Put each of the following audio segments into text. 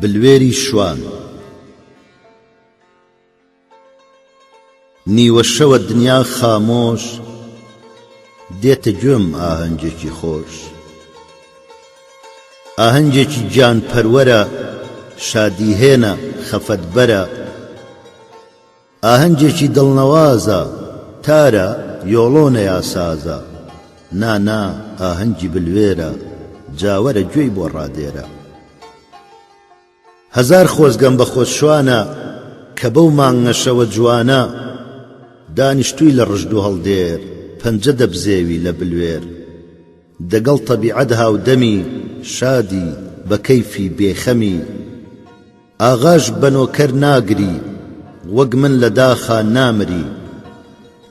بلوێری شوان. نیوە شەوە دنیا خامۆش دێتە گوێم ئاهەنگێکی خۆش ئاهەنگێکی گیان پەروەرە شادیهێنە خەفەتبەرە ئاهەنگێکی دڵنەوازە تارە یۆڵۆنە یا سازە نا نا ئاهەنگی بلوێرە جاوەرە گوێی بۆ ڕادێرە. هەزار خۆزگەم بە خۆت شوانە کە بەو مانگە شەوە جوانە دانیشتووی لە ڕژد و هەڵدێر پەنجە دەبزێوی لە بلوێر دەگەڵ تەبیعەت هاودەمی شادی بە کەیفی بێ خەمی ئاغاش بە نۆکەر ناگری وەک من لە داخا نامری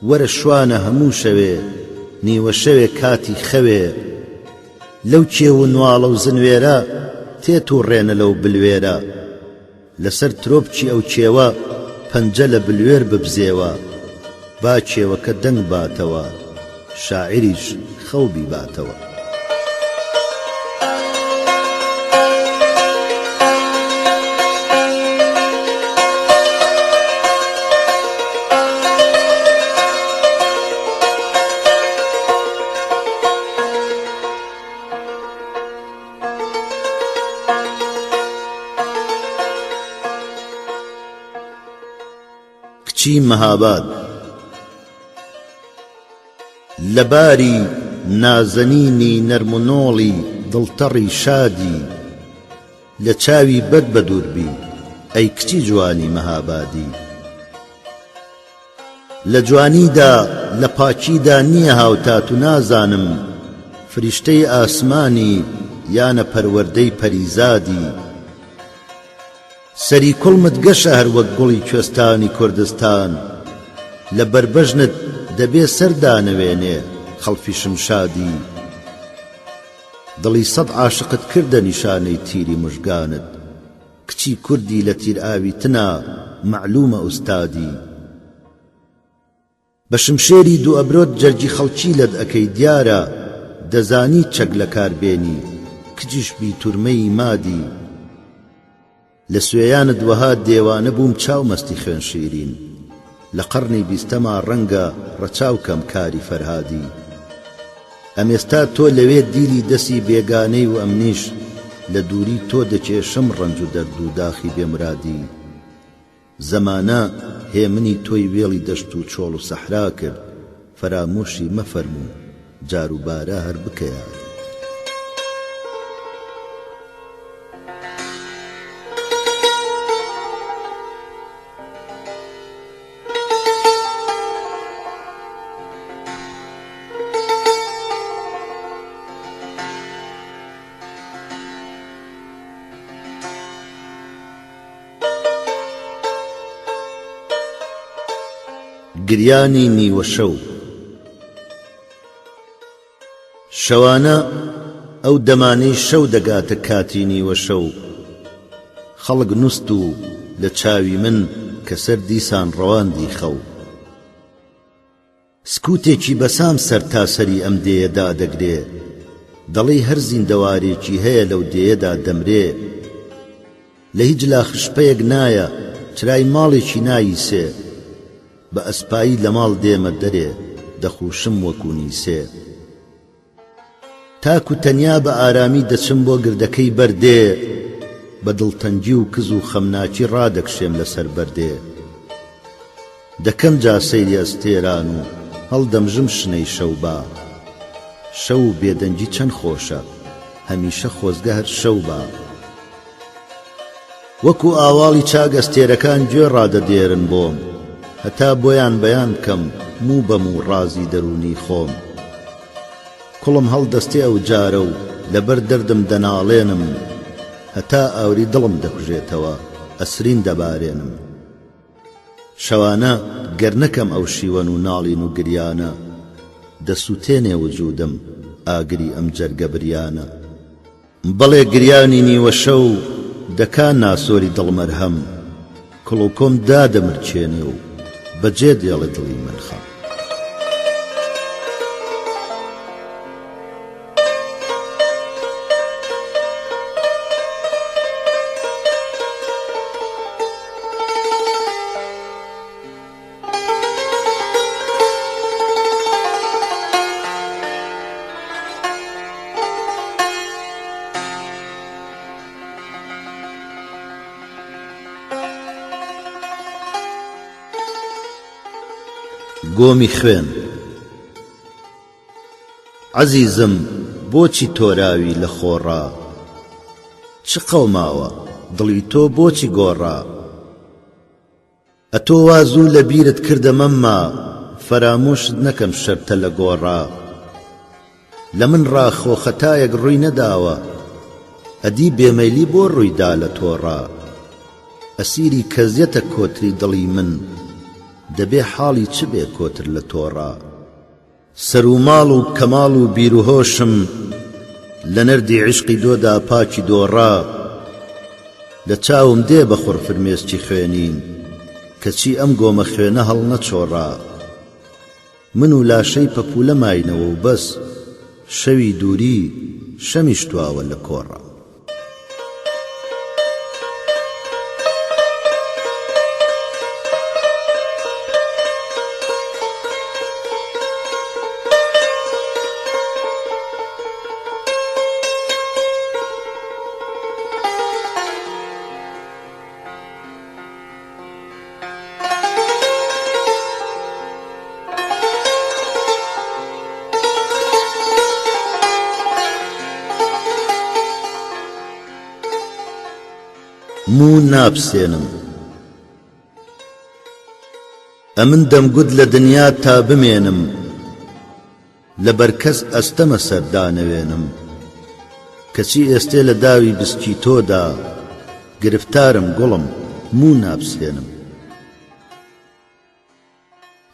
وەرە شوانە هەموو شەوێ نیوە شەوێ کاتی خەوێ لەو کێو و نواڵە و زنوێرە تێ توڕێنە لەو بلوێرە لەسەر ترۆپکی ئەو کێوە پەنجە لە بلوێر ببزێوە با کێوەکە دەنگ باتەوە شاعیریش خەو بیباتەوە. کچی مەهاباد لە باری نازەنینی نەرمونۆڵی دڵتەڕی شادی لە چاوی بەد بەدوور بی ئەی کچی جوانی مەهابادی. لە جوانیدا لە پاکیدا نییە هاوتات و نازانم فریشتەی ئاسمانی یانە پەروەردەی پەریزادی سەری کوڵمت گەشە هەر وەک گوڵی کوێستانی کوردستان لە بەر بەژنت دەبێ سەر دانەوێنێ خەڵفی شمشادی دڵی سەد عاشقت کردە نیشانەی تیری موژگانت کچی کوردی لە تیرئاویتنا مەعلومە ئوستادی. بە شمشێری دوئەبرۆت جەرگی خەڵکی لەت ئەکەی دیارە دەزانی چەک لەکار بێنی کچیش بی تورمەی مادی. لە سوێیانت وەها دێوانە بووم چاو مەستی خوێن شیرین لە قەڕنی بیستەما ڕەنگە ڕەچاو کەم کاری فەرهادی. ئەمێستا تۆ لەوێ دیلی دەسی بێگانەی و ئەمنیش لە دووری تۆ دەکێشم ڕەنج و دەرد و داخی بێ مرادی. زەمانە هێمنی تۆی وێڵی دەشت و چۆڵ و سەحرا کرد فەرامۆشی مەفەرموو جاروبارە هەر بکە یادی. گریانی نیوەشەو شەوانە ئەو دەمانەی شەو دەگاتە کاتی نیوەشەو خەڵک نوست و لە چاوی من کەسەر دیسان ڕەواندی خەو. سکوتێکی بەسام سەرتاسەری ئەم دێیە دادەگرێ، دەڵێی هەر زیندەوارێکی هەیە لەو دێیەدا دەمرێ. لە هیچ لا خشپەیەک نایە، چرای ماڵێکی ناییسێ. بە ئەسپایی لە ماڵ دێمە دەرێ، دەخووشم وەکوو نیسێ. تاک و تەنیا بە ئارامی دەچم بۆ گردەکەی بەر دێ، بە دڵتەنگی و کز و خەمناکی ڕادەکشێم لە سەر بەردێ. دەکەم جا سەیری ئەستێران و هەڵدەمژم شنەی شەوبا. شەو و بێدەنگی چەند خۆشە، هەمیشە خۆزگە هەر شەو با. وەکوو ئاواڵی چاک ئەستێرەکان گوێ ڕادەدێرن بۆم، هەتا بۆیان بەیان بکەم موو بە موو ڕازی دەروونی خۆم. کوڵم هەڵدەستێ ئەو جارە و لەبەر دەردم دەناڵێنم، هەتا ئاوری دڵم دەکوژێتەوە ئەسرین دەبارێنم. شەوانە گەر نەکەم ئەو شیوەن و ناڵین و گریانە، دەسووتێنێ وجوودم ئاگری ئەم جەرگە بریانە. بەڵێ گریانی نیوەشەو دەکا ناسۆری دڵ مەرهەم، کوڵوکۆم دادەمرکێنێ و بەجێ دێڵێ دڵی من خەم. گۆمی خوێن. عەزیزم بۆچی تۆراوی لە خۆڕا؟ چ قەوماوە، دڵی تۆ بۆچی گۆڕا؟ ئەتۆ وا زوو لە بیرت کردە مەمما فەرامۆشت نەکەم شەرتە لە گۆڕا لە من ڕا خۆ خەتایەک ڕووی نەداوە ئەدی بێمەیلی بۆ ڕووی دا لە تۆڕا ئەسیری کەزیەتە کۆتری دڵی من دەبێ حاڵی چ بێ کۆتر لە تۆڕا. سەروماڵ و کەماڵ و بیروهۆشم لە نەردی عیشقی دۆدا پاکی دۆڕا لە چاوم دێ بە خوڕ فرمێسکی خوێنین کەچی ئەم گۆمە خوێنە هەڵنەچۆڕا من و لاشەی پەپوولە ماینەوە و بەس شەوی دووری شەمیش تواوە لە کۆڕا. موو ناپسێنم. ئەمن دەمگوت لە دنیا تا بمێنم. لە بەر کەس ئەستەمە سەر دانەوێنم کەچی ئێستێ لە داوی بسکی تۆدا گرفتارم گوڵم موو ناپسێنم.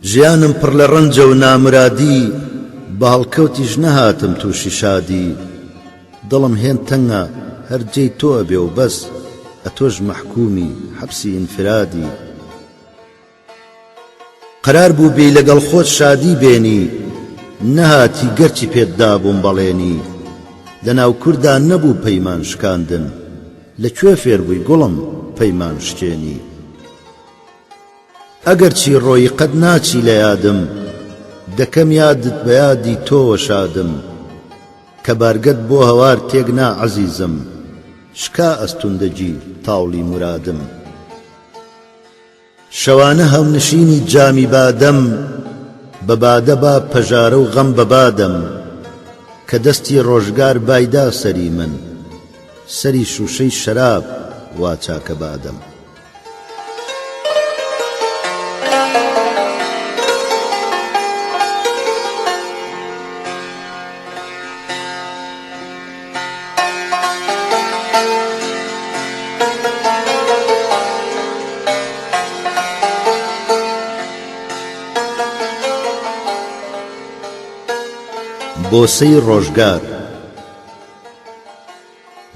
ژیانم پڕ لە ڕەنجە و نامرادی بە هەڵکەوتیش نەهاتم تووشی شادی دڵم هێند تەنگە هەر جێی تۆ ئەبێ و بەس ئەتۆش مەحکوومی حەپسی ئینفرادی. قەرار بوو بێی لەگەڵ خۆت شادی بێنی نەهاتی گەرچی پێت دابووم بەڵێنی لەناو کوردا نەبوو پەیمان شکاندن لە کوێ فێر بووی گوڵم پەیمان شکێنی ئەگەرچی ڕۆیی قەت ناچی لە یادم دەکەم یادت بە یادی تۆوە شادم کە بارگەت بۆ هەوار تێک نا عەزیزم شکا ئەستوندەگی تاوڵی مورادم. شەوانە هەونشینی جامی بادەم بە بادە با پەژارە و غەم بە بادەم کە دەستی ڕۆژگار بایدا سەری من سەری شووشەی شەراب وا چاکە بادەم. بۆسەی ڕۆژگار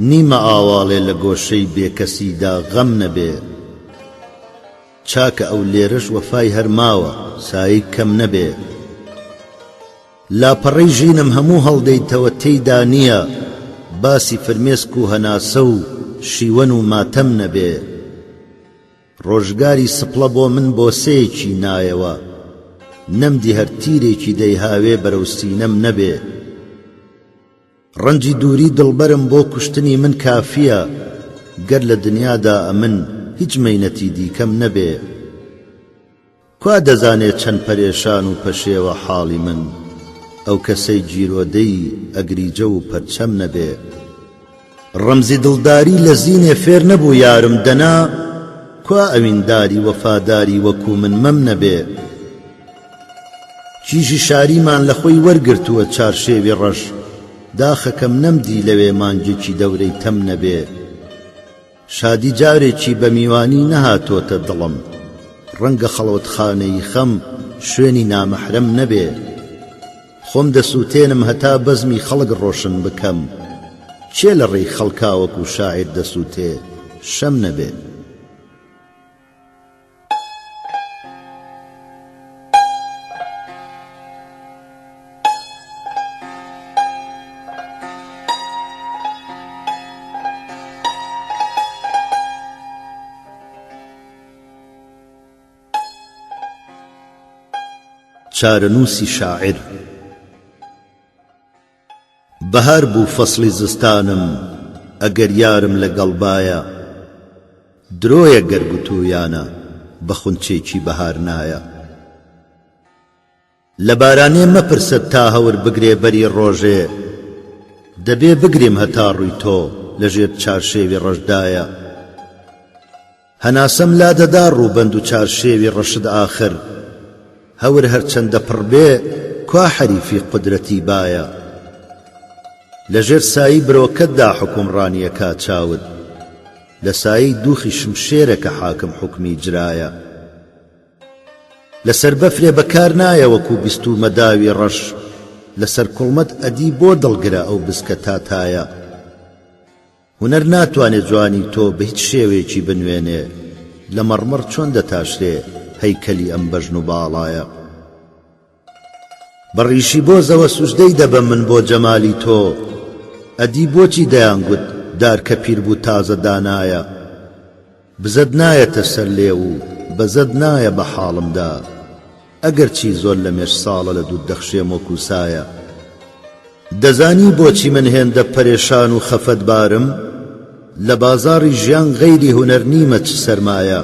نیمە ئاواڵێ لە گۆشەی بێکەسیدا غەم نەبێ چاکە ئەو لێرەش وەفای هەر ماوە سایەی کەم نەبێ. لاپەڕەی ژینم هەموو هەڵدەیتەوە تێیدا نییە باسی فرمێسک و هەناسە و شیوەن و ماتەم نەبێ ڕۆژگاری سپڵە بۆ من بۆسەیەکی نایەوە نەمدی هەر تیرێکی دەیهاوێ بەرەو سینەم نەبێ ڕەنجی دووری دڵبەرم بۆ کوشتنی من کافییە گەر لە دنیادا ئەمن هیچ مەینەتی دیکەم نەبێ. کوا دەزانێ چەند پەرێشان و پەشێوە حاڵی من، ئەو کەسەی گیرۆدەی ئەگریجە و پەرچەم نەبێ. ڕەمزی دڵداری لە زینێ فێر نەبوو یارم دەنا، کوا ئەوینداری وەفاداری وەکوو من مەم نەبێ. کیژی شاریمان لە خۆی وەرگرتووە چارشێوی ڕەش، داخەکەم نەمدی لەوێ مانگێکی دەورەی تەم نەبێ. شادی جارێکی بە میوانی نەهاتۆتە دڵم ڕەنگە خەڵوەتخانەی خەم شوێنی نامەحرەم نەبێ خۆم دەسووتێنم هەتا بەزمی خەڵک ڕۆشن بکەم کێ لە ڕێی خەڵکا وەکوو شاعیر دەسووتێ شەم نەبێ. چارەنووسی شاعیر. بەهار بوو فەسڵی زستانم ئەگەر یارم لە گەڵ بایە درۆیە گەر گوتوویانە بە خونچێکی بەهار نایە. لە بارانێ مەپرسە تا هەور بگرێ بەری ڕۆژێ دەبێ بگریم هەتا ڕووی تۆ لە ژێر چارشێوی ڕەشدایە هەناسەم لادەدا ڕووبەند و چارشێوی ڕەشت ئاخر هەور هەرچەندە پڕ بێ کوا حەریفی قودرەتی بایە لە ژێر سایەی برۆکەتدا حوکمڕانی ئەکا چاوت لە سایەی دووخی شمشێرە کە حاکم حوکمی جرایە. لەسەر بەفرێ بەکار نایە وەکوو بیستوومە داوی ڕەش لەسەر کوڵمەت ئەدی بۆ دڵگرە ئەو بسکە تاتایە هونەر ناتوانێ جوانی تۆ بە هیچ شێوەیەکی بنوێنێ لە مەڕمەڕ چۆن دەتاشرێ هەیکەلی ئەم بەژن و باڵایە. بە ڕیشی بۆزەوە سوجدەی دەبەم من بۆ جەمالی تۆ ئەدی بۆچی دەیانگوت دار کە پیر بوو تازە دانایە بزەت نایەتە سەر لێو و بەزەت نایە بە حاڵمدا ئەگەرچی زۆر لە مێژ ساڵە لە دووت دەخشێم وەکوو سایە دەزانی بۆچی من هێندە پەرێشان و خەفەتبارم لە بازاڕی ژیان غەیری هونەر نیمە چ سەرمایە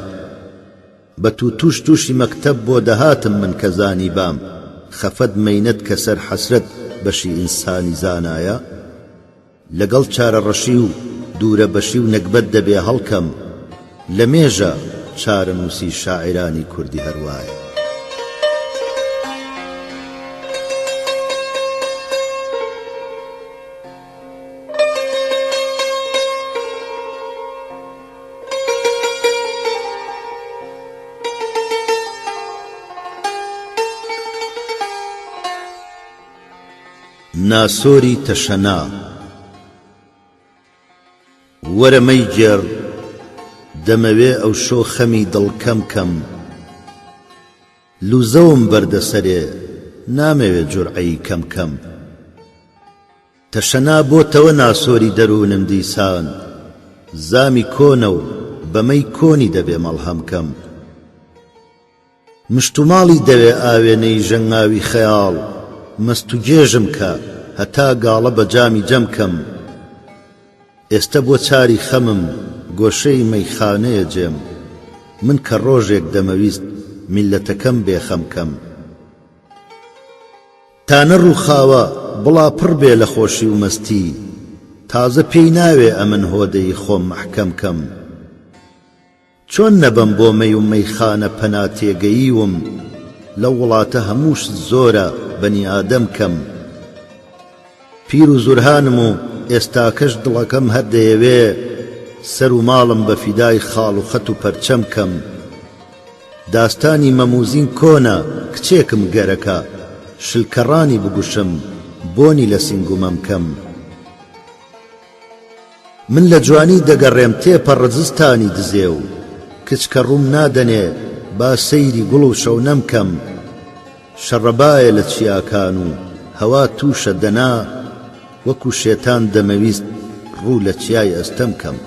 بە توتوش توشی مەکتەب بۆ دەهاتم من کە زانیبام خەفەت مەینەت کەسەر حەسرەت بەشی ئینسانی زانایە لەگەڵ چارەڕەشی و دوورە بەشی و نەگبەت دەبێ هەڵکەم لە مێژە چارەنووسی شاعیرانی کوردی هەر وایە. ناسۆری تەشەنا وەرە مەیگێڕ دەمەوێ ئەوشۆ خەمی دڵ کەم کەم لوزەوم بەردە سەرێ نامەوێ جورعەی کەم کەم. تەشەنا بۆتەوە ناسۆری دەروونم دیسان زامی کۆنە و بە مەی کۆنی دەبێ مەڵهەم کەم مشتوماڵی دەوێ ئاوێنەی ژەنگاوی خەیاڵ مەست و گێژم کە هەتا گاڵە بە جامی جەم کەم ئێستە بۆ چاری خەمم گۆشەی مەیخانەیە جێم من کە ڕۆژێک دەمەویست میللەتەکەم بێ خەم کەم. تا نەڕووخاوە بڵا پڕ بێ لە خۆشی و مەستی تازە پێی ناوێ ئەمن هۆدەی خۆم مەحکەم کەم چۆن نەبەم بۆ مەی و مەیخانە پەنا تێگەییوم لەو وڵاتە هەموو شت زۆرە بەنی ئادەم کەم پیر و زورهانم و ئێستاکەش دڵەکەم هەر دەیەوێ سەر و ماڵم بە فیدای خاڵ و خەت و پەرچەم کەم. داستانی مەموزین کۆنە کچێکم گەرەکە شلکەڕانی بگوشم بۆنی لە سینگ و مەمکەم من لە جوانی دەگەڕێم تێپەڕە زستانی دزێو کچ کە ڕووم نادەنێ با سەیری گوڵ و شەونەم کەم شەڕەبایە لە چیاکان و هەوا تووشە دەنا وەکو شێتان دەمەویست ڕوو لە چیای ئەستەم کەم.